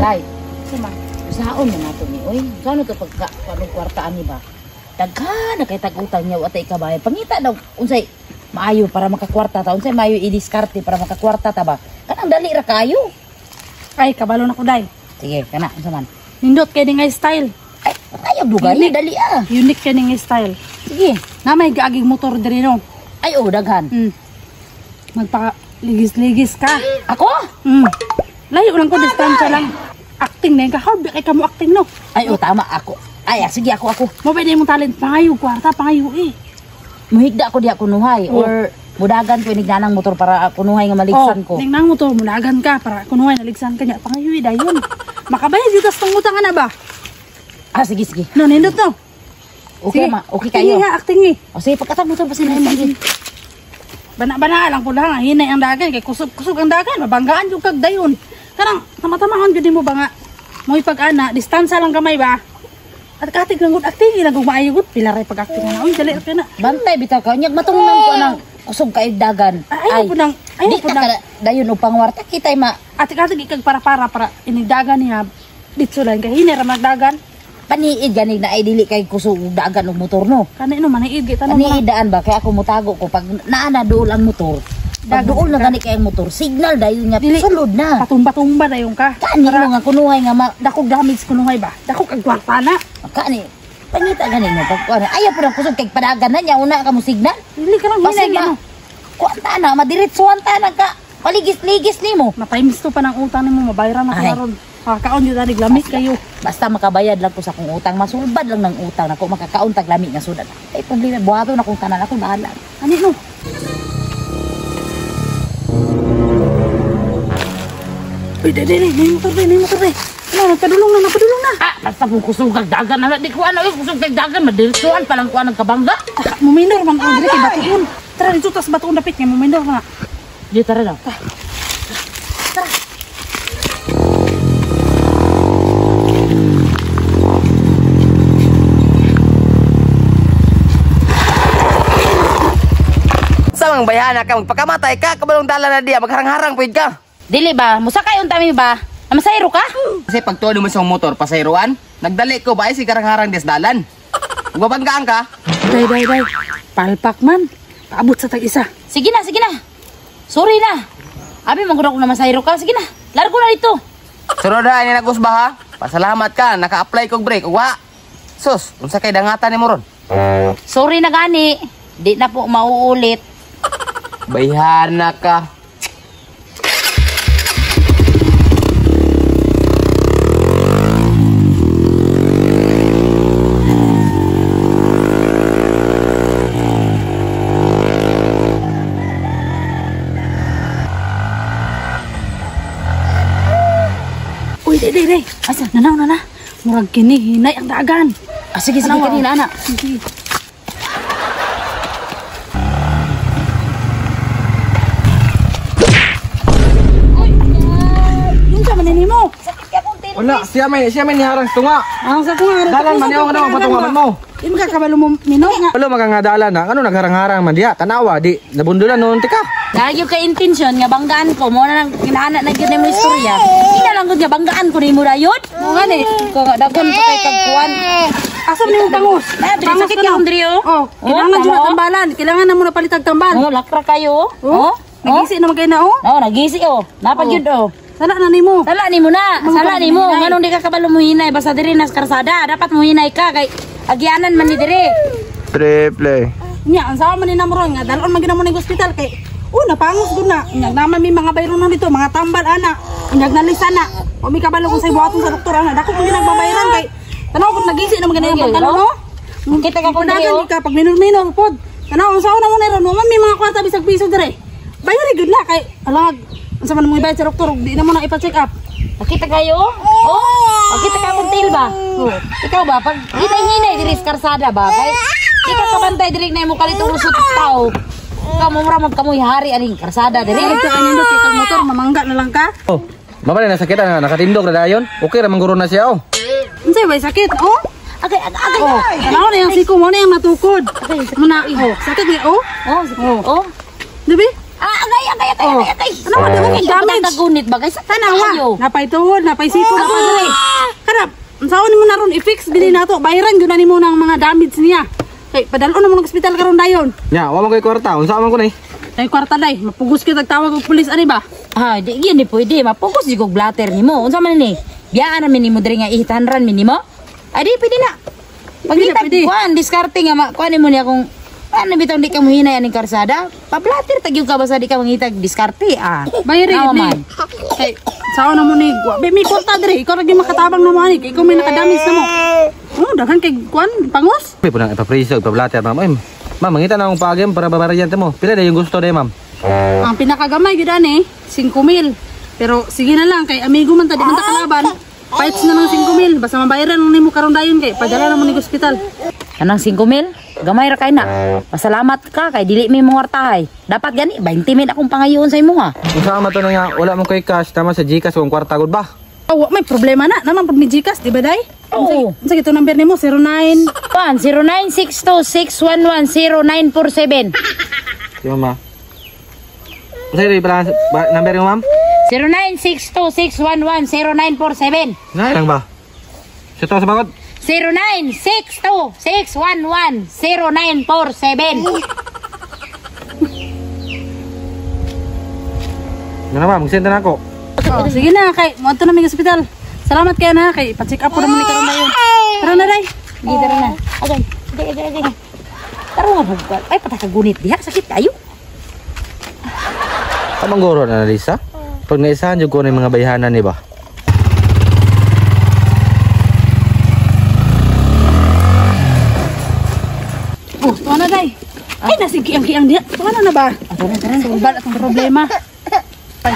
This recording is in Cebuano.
Day, sama. Usaon man nato ni oy. Usaon to pagka kanong kwartaan ni ba? Daghan na kay tag-utang niya wa tay kabayad. Pangita daw unsay maayo para makakwarta ta, unsay maayo idiskarte para makakwarta ta ba? Kanang dali ra kayo. Ay, kabalo na ko day. Sige, kana unsa man? Nindot kay ni nga style. Ay, ayaw dugay, dali ah. Unique kay ni nga style. Sige. Na may gaaging motor diri no. Ay, oh, daghan. Magpa ligis-ligis ka. Ako? Layo lang ko, distansya lang. Acting na yun ka. How kay ka mo acting no? Ay, oh, tama ako. Ay, sige ako. Mo pwede mong talent pangayo, kwarta pangayo eh. Muhigda ko diha kunuhay or mudagan ko inignanang motor para kunuhay nga maligsan ko. Ningnang motor, mudagan ka para kunuhay naligsan ka niya. Pangayo eh, dayon. Makabayad yung tas utang na ba? Ah, sige, sige. No, nindot no. Okay, sige. ma. Okay kayo. Acting eh, acting eh. O sige, pagkatang motor pa sila. Bana-bana lang po lang. Hinay ang dagan. Kay kusog-kusog ang dagan. Mabanggaan yung kag dayon. Karang, tama-tamahan yun mo ba nga? Mo'y pag-ana, distansa lang kamay ba? At katig lang gud acting, ilang kung maayo gud, pila ray pag-acting na. Uy, dali ka na. Bantay bitaw ka. Unyag matungnan ko anang kusog kay dagan. Ayaw po nang, ayaw di po nang. Dayon upang warta kitay ma. Atik-atik ikag para-para para inigdagan niya. Ditso lang kay hinay ra magdagan. Paniid ganig na ay dili kay kusog dagan og motor no. Kani no maniid gid tanong. Paniidaan ba kay ako mutago ko pag naa na duol ang motor. Pag duol na gani kay ang motor, signal dayon niya sulod na. Patumba-tumba dayon ka. Kani mo nga kunuhay nga ma dakog damage kunuhay ba? Dakog ang kwarta na. Kani pangita gani mo pag kuan. Ayaw po nang kusog kay padagan na niya una ka mo signal. Dili ka lang hinay no. Kuan ta na madiretsuhan ta na ka. Paligis-ligis nimo. Ma-times 2 pa ng utang nimo, mabayaran na karon. Kakaon yun tani lamig kayo. Basta makabayad lang ko sa akong utang, masulbad lang ng utang nako, makakaon tag lami nga sudan. Ay problema buhaton akong tanan ako bahala. Ani no. Uy, dai dai, nay motor dai, nay motor dai. Ano, nagpadulong na, nagpadulong na. Ah, basta kung kusog kag dagan na di ko ano, kusog kag dagan madiretsuhan pa lang ko anang kabangga. Muminor man ang diri kay batuon. Tara dito tas batuon dapit nga muminor na. Di tara daw. Tara. Sa mga bayhana ka, magpakamatay ka, kabalong dala na diya, magharang-harang pwede ka. Dili ba? Musakay unta mi ba? Masayro ka? Kasi pagtuon mo sa motor, pasayroan, nagdali ko ba, ay si karang-harang des dalan. Magbabanggaan ka? Day, day, day. Palpak man. Paabot sa tag-isa. Sige na, sige na. Sorry na. Abi, manggurang ko na masayro ka. Sige na, largo na dito. Sunod na, ini nagusba ha. Pasalamat ka, naka-apply kog break. Wa. Sus, unsa kay dangatan ni mo ron? Sorry na gani. Di na po mauulit. Bayhana ka. Uy, day, day, day. Asa, nanaw na na. Murag kini, hinay ang dagan. Ah, sige, sige, kanina, anak. Sige. Uy, unsa man ni mo? Sakit ka kung tilo. Wala, siya may niharang tunga. Ang sa tunga, Dalan man niyo, ano, patunga man mo. Di mo kakabalo mo minor nga. Wala magangadalan na, ano nagharang-harang man diya, tanawa, di, nabundulan noon tika. Dahil yung ka-intention nga banggaan ko, mo na lang kinahana na gyud nimo istorya. Ina lang gud nga banggaan ko nimo dayon. Mo gani. Ko nga daghan pa kay kagkuan. Asa man yung bangus? Ay, sakit ka diri oh. Oh, kailangan jud na tambalan, kailangan na mo na palitag tambal. Oh, lakra kayo. Oh. Nagisi na magay na oh. Oh, nagisi oh. Napag gyud oh. Sala na nimo. Sala nimo na. Sala nimo. Nganong di ka kabalo mo hinay basta diri nas karsada. Dapat mo hinay ka kay agyanan man ni diri. Triple. Nya, ang sawa man ni namron nga dalon man gyud mo ning ospital kay oh, napangos gud na. Unyag naman may mga bayron dito, mga tambal ana. Unyag nalisa na. O may kabalo kung sa buhaton sa doktor ana. Dako kung ginagbabayran kay tanaw kung nagisi na man ganyan ang pantalo no. Kita ka kung diri oh. Ka pag minor-minor pod. Tanaw ang sawa na mo na ron, man may mga kwarta bisag piso dire. Bayari gud na kay alag unsa man mo ibayad sa doktor di na mo na ipa-check up. Nakita kayo? Oh, nakita ka akong tail ba? Oh. Ikaw ba pag hinay-hinay diri sa karsada ba kay di ka kabantay diri na imo kalitong lusot tao. Ikaw mo mura magkamoy hari aning karsada diri. Ay, ka nindot kay kag motor mamangga na lang ka. Oh, mabali na sakit na nakatindog na dayon. Okay ra mangguro na siya oh. Unsay bay sakit oh? Agay agay. Oh, tanaw na yang siko mo na yang natukod. Muna oh, sakit ni oh. Oh, sakit. Oh. Dibi? Ah, agay, agay, agay, agay, agay. Ano man daghan kay damage? Kagunit ba guys? Tanawa, napay tuod, napay siko, napay diri. Kana, unsaon nimo na ron i-fix dili nato. Bayaran gyud na nimo ng mga damage niya. Kay padalon na mo ng ospital karon dayon. Nya, wa man koy kwarta. Unsa man ko ni? Ay kwarta day, mapugos kita tawag og pulis ani ba? Ah, di gyud ni pwede mapugos jud kog blatter nimo. Unsa man ni? Biyaan na nimo diri nga ihitanran minimo. Ay di pwede na. Pagita Pwede, pwede. kuan diskarte nga kuan nimo niya kung ano bitaw di ka muhinay aning karsada, pa-blatter tag ka basta di ka mangitag diskarte ah. Bayarin Nawa ni. man. Kay saon na mo ni, wa be may kwarta diri, ikaw ra gyud makatabang na mo ani, kay ikaw may nakadamage na mo. Oh, daghan kay kuan pangos. May punang ipapriso, ipablatter, ma'am. Ay, ma'am, mangita na akong paagim para babarayan mo. Pila na yung gusto day, ma'am? Ang pinakagamay gyud ani 5,000. Pero sige na lang kay amigo man ta di man ta kalaban. Fights na lang 5,000 basta mabayaran lang nimo karon dayon kay padala na mo ni ospital. Anang 5,000? Gamay ra kay na. Pasalamat ka kay dili may mga wartahay. Dapat gani 20,000 akong pangayoon sa imo ha. Unsa man to na nga, wala mo koy cash, tama sa GCash kung kwarta gud ba? Oh, wa may problema na naman pud mi GCash, di ba day? Oo. Unsa gito number nimo 09 Pan 0962-611-0947. Si mama. Unsa rin pala ba, number mo, ma'am? 0962-611-0947. Nay lang ba? Sa to sa bagod. 0962-611-0947. Nga na, ma'am, magsend na ako. Oh, sige na kay moadto na mi ospital. Salamat kay na kay pa-check up po naman ni karon dayon. Tara na day. Sige, tara na. Agay, agay, agay, agay. Tara nga, bugkal. Ay, patakagunit diha. Sakit kayo. Kamang guro na Lisa. Pag naisahan jud ko na yung mga bayhanan ni ba? Oh, tuwa na day. Ay, nasig kiyang-kiyang diha. Tuwa na na ba? Tara, tara. Sulbal atong problema. Ay,